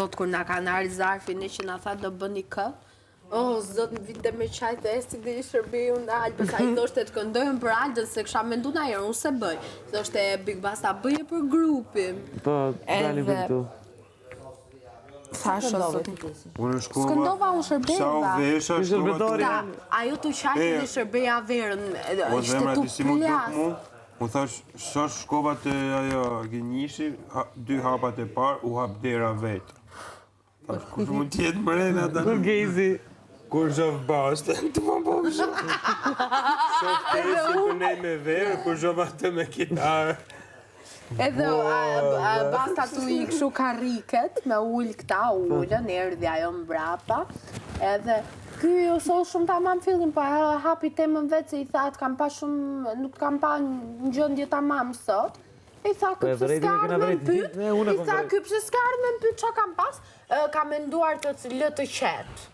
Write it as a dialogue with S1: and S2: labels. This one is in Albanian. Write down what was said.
S1: Zot, kur na kanë ardhur zarfi ne që na tha do bëni kë. O, zot, më vinte me qajt e si dhe i shërbej unë Albës, ai thoshte të këndojmë për Aldën, se kisha mendu na herë, unë se bëj. Thoshte Big Basta, bëje për grupin.
S2: Po, dalim për
S1: Edhe-
S2: këtu.
S1: Thash, o zot.
S3: Unë shkova.
S1: S'këndova, unë shërbeva.
S3: Sa u vesha,
S2: Ky
S3: shkova
S2: shërbëtori.
S1: Ta, ajo të qajtë
S3: E.
S1: dhe shërbeja verën,
S3: O
S1: ishte
S3: zemra,
S1: tu
S3: ti si mu duk
S1: plas.
S3: mu? Unë thash, sa shkova te ajo gënjishi, dy hapat e parë, u hap dera vetë. Thash, kush mund t'jetë mrena tani?
S2: Gezi.
S3: Kur shoh bastën, të më po shoh. Shoh tesi të nej me verë, kur shoh atë me kitarë.
S1: Edhe basta tu i kështu karriket, me ul këta, ulën, erdhi ajo mbrapa. Edhe ky u soll shumë tamam fillin, po ajo hapi temën vetë se i tha, të kam pa shumë, nuk të kam pa në gjendje tamam sot. I tha, ky
S2: Po e
S1: pse
S2: vrejti
S1: s'ka
S2: me kena
S1: ardhur me
S2: vrejt
S1: më pyet?
S2: gjithë, ne, unë e
S1: I
S2: kom
S1: tha,
S2: vrejt.
S1: ky pse s'ka ardhur me më pyet çka kam pas? Ka menduar të lë të qetë.